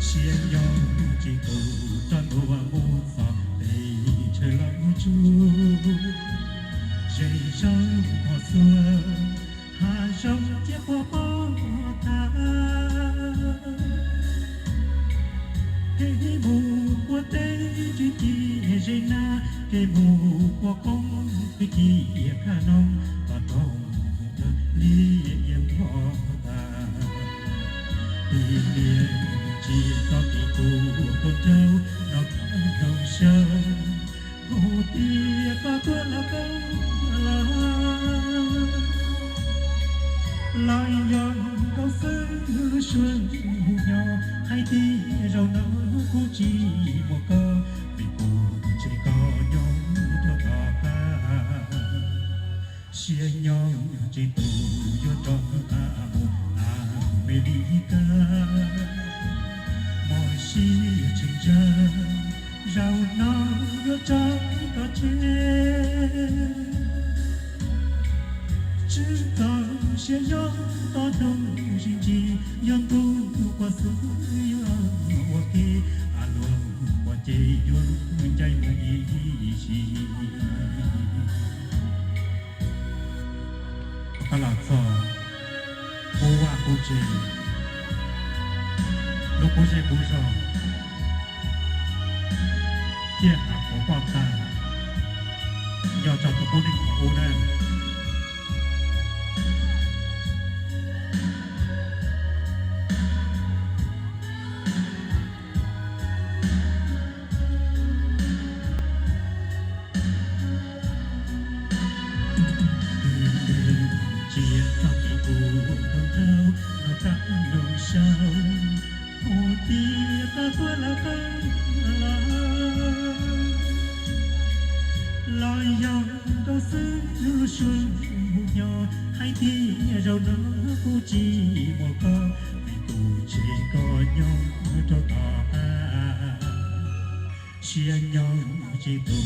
Siab nyob tsis tu rov ntua mus txog pem chaw los tsuj, zej zog hos xuas, hav zoov ciaj quaj pob tag. Kev mus ua teb tsis ci zej nab, kev mus ua qoob twb ci khaj noog, tos rau mus dawg li ib yam npog tag. Tib niag tsis txhob kev tus koj nraug no koj nraug saw, mus tias koj tuaj los koj los, los yog nkaus xwb lub suab mus nyob, hais tias zaum no kuv tsis muaj koj, vim kuv tseg koj nyob rau tom qab. Siab nyob tsis tu yuav rov qab mus Amelikas, mos sib tshee tsawg, zaum no yuav tso koj tseg. Tswv txoj sia nyob toj roob sib ntsig, yog ntuj quas xwb yuav ua ke, a luag quas ces yuav ncaim mus ib sim. Koj los txog kuv vaj kuv tsev, lub qub zej qub zog, thiaj hais qhov poj tag, nco tso tus qub neej qhov ub na. Cia txoj kev ua koj nraug no koj nraug saw, mus tias koj tuaj los koj los, los yog nkaus xwb lub suab mus nyob, hais tias zaum no kuv tsis muaj koj, vim kuv tseg koj nyob rau tom qab. Siab nyob tsis tu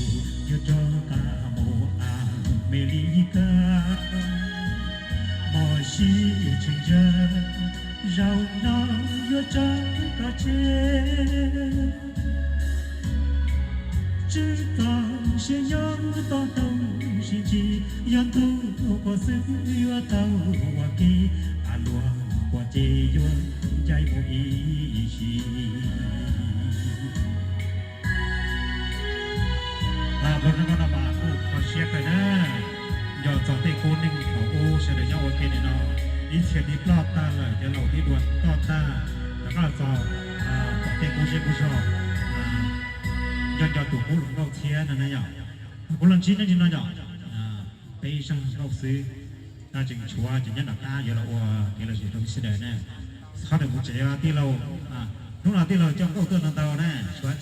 yuav rov qab mus Amelikas, mos sib tshee tsawg, zaum no yuav tso koj tseg. Tswv txoj sia nyob toj roob sib ntsig, yog ntuj quas xwb yuav tau ua ke, a luag quas ces yuav ncaim mus ib sim. Ua no mas kuj kho siab kawg na. Nco txog tej qub neej thaum ub sawv daws nyob ua ke li no, ib txhia tib ploj tag lawm, cov laus tib dua ploj tag, rov qab los txog tom tej qub zej qub zog, nco nco tus qub hluas nkauj txhiab no na yom. Kuv los ntsib nej li no yom, peb zaj nkauj xwb, tseem tshuav ces nyob nram qab yuav los ua kev lom zem rau sawv daws na. Qhov ntawm mus tsev tij laug, hnub no tij laug coj nkauj tuaj no ntau na, tshuav